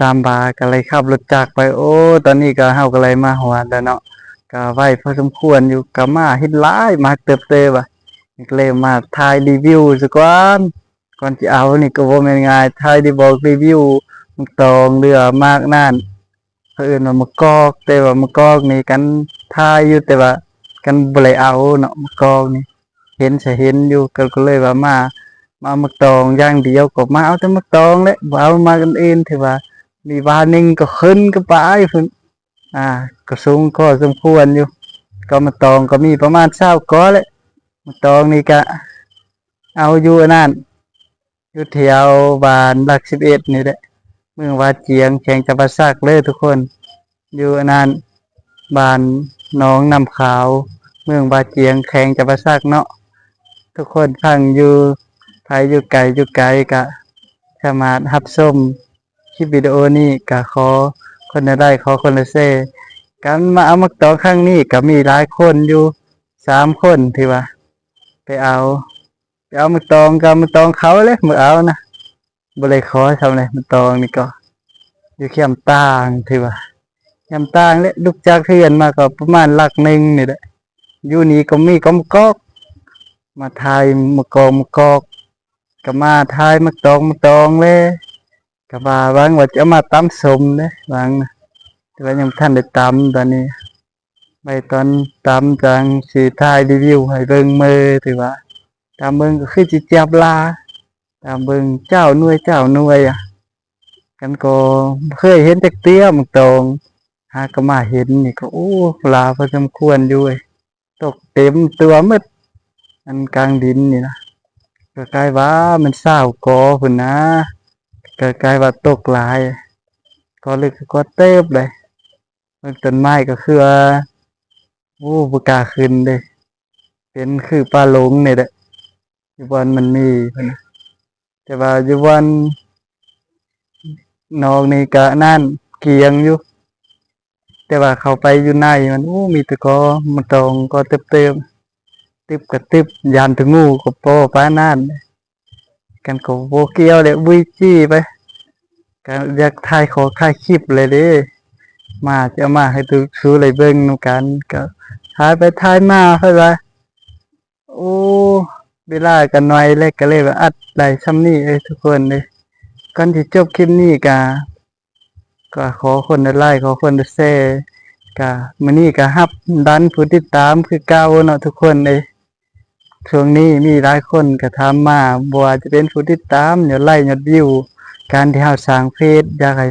ຕາມບາກໍເລີຍຂັບລົດຈັກໄປ. ໂອ້ ຕອນນີ້ກໍເຮົາກໍເລີຍມາຮອດແລ້ວເນາະ ກໍໄວພໍສົມຄວນຢູ່ ກໍມາເຫັນຫຼາຍ ມາເຕີບເຕີບວ່າ ກໍເລີຍມາຖ່າຍຣີວິວສາກ່ອນ. ກ່ອນຊິເອົານີ້ກໍບໍ່ແມ່ນງ່າຍ ຖ່າຍໄດ້ບອກຣີວິວໝາກຕອງ ຫຼືວ່າໝາກນັ້ນ ເຂົາເອີ້ນວ່າໝາກກອກ ແຕ່ວ່າໝາກກອກນີ້ ຄັນຖ່າຍຢູ່ ແຕ່ວ່າຄັນບໍ່ໄດ້ເອົາເນາະ ໝາກກອກນີ້ ເຫັນຊະເຫັນຢູ່ ກໍ ກໍເລີຍວ່າມາ ມາເອົາໝາກຕອງຢ່າງດຽວ ກໍມາເອົາແຕ່ໝາກຕອງແຫຼະ ບໍ່ເອົາໝາກອື່ນໆ ຖືວ່າມີວາໜຶ່ງກໍຂຶ້ນກໍໄປພຸ້ນ ອ່າ ກໍສູງພໍສົມຄວນຢູ່. ກໍໝາກຕອງກໍມີປະມານຊາວກໍແຫຼະ ໝາກຕອງນີ້ກະເອົາຢູ່ອັນນັ້ນ ຢູ່ແຖວບ້ານຫຼັກສິບເອັດນີ້ແຫຼະ ເມືອງວາຈຽງ ແຂວງຈຳປາສັກເດີທຸກຄົນ. ຢູ່ອັນນັ້ນ ບ້ານໜອງນ້ຳຂາວ ເມືອງວາຈຽງ ແຂວງຈຳປາສັກເນາະ. ທຸກຄົນຟັງຢູ່ ໃຜຢູ່ໄກ ຢູ່ໄກກະສາມາດຮັບຊົມ ຄລິບວິດີໂອນີ້ ກະຂໍຄົນລະໄລ້ ຂໍຄົນລະແຊ. ການມາເອົາໝາກຕອງຄັ້ງນີ້ກະມີຫຼາຍຄົນຢູ່ ສາມຄົນ ທີ່ວ່າໄປເອົາ ໄປເອົາໝາກຕອງ ກະໝາກຕອງເຂົາເລີຍ ບໍ່ເອົານະ ບໍ່ໄດ້ຂໍຊ້ຳເລີຍ. ໝາກຕອງນີ້ກໍຢູ່ແຄມຕ່າງ ຖືວ່າແຄມຕ່າງແຫຼະ ລຸກຈາກເຮືອນມາກໍປະມານຫຼັກໜຶ່ງນີ້ແຫຼະ. ຢູ່ນີ້ກໍມີກອງໝາກກອກ ມາຖ່າຍໝາກກອງ ໝາກກອກ ກໍມາຖ່າຍໝາກຕອງ ໝາກຕອງແຫຼະ. ກໍວ່າຫວັງວ່າຈະເອົາມາຕຳສົ້ມເດ້ ຫວັງນະ ແຕ່ວ່າຍັງບໍ່ທັນໄດ້ຕຳ. ຕອນນີ້ໄວ້ຕອນຕຳຈັ່ງຊິຖ່າຍຣີວິວໃຫ້ເບິ່ງເມີ ຖືວ່າຕຳເບິ່ງກໍຄືຊິຈັບຫຼາຍ ຕຳເບິ່ງເຈົ້າໜ່ວຍ ເຈົ້າໜ່ວຍ ອະ ກັນກໍບໍ່ເຄີຍເຫັນຈັກເທື່ອໝາກຕອງ ຫາກໍມາເຫັນນີ້ກໍ ໂອ້ ຫຼາຍພໍສົມຄວນຢູ່ເວີຍ. ຕົກເຕັມຕົວໝົດ ອັນກາງດິນນີ້ນະ ກໍກາຍວ່າມັນຊາວກໍພຸ້ນນະ ກໍກາຍວ່າຕົກຫຼາຍ ກໍເລິກກໍເຕີບເລີຍ. ເບິ່ງຕົ້ນໄມ້ກໍຄືວ່າ ໂອ້ ບໍ່ກ້າຂຶ້ນເດ້ ເປັນຄືປ່າຫຼົງນີ້ແຫຼະ ຢູ່ບ່ອນມັນມີພຸ້ນນະ. ແຕ່ວ່າຢູ່ບ່ອນນອກນີ້ກະນັ້ນກຽງຢູ່ ແຕ່ວ່າເຂົ້າໄປຢູ່ໃນມັນ ໂອ້ ມີແຕ່ກໍໝາກຕອງກໍເຕີບໆ ຕຶບກໍຕຶບ ຢ້ານແຕ່ງູກໍພໍປານນັ້ນ. ກັນກໍບໍ່ກ່ຽວແຫຼະ ບຸຍຈີ່ໄປ ກໍຢາກຖ່າຍຂໍຖ່າຍຄລິບເລີຍເດ້ ມາຈະເອົາມາໃຫ້ທຸກ ສູ່ໄດ້ເບິ່ງນຳກັນ. ກໍຖ່າຍໄປຖ່າຍມາ ເພິ່ນວ່າ ໂອ້ ເວລາກໍໜ້ອຍແລ້ວ ກໍເລີຍວ່າອັດໄດ້ຊ່ຳນີ້ເອີຍທຸກຄົນເອີຍ. ກ່ອນຊິຈົບຄລິບນີ້ກະ ກໍຂໍຄົນລະໄລ້ ຂໍຄົນລະແຊ. ກະມື້ນີ້ກະຮັບດັນຜູ້ຕິດຕາມຄືເກົ່າເນາະທຸກຄົນເອີຍ. ຊ່ວງນີ້ມີຫຼາຍຄົນກໍຖາມມາ ບໍ່ວ່າຈະເປັນຜູ້ຕິດຕາມ ຍອດໄລ້ ຍອດວິວ ການທີ່ເຮົາສ້າງເພຈ ຢາກໃຫ້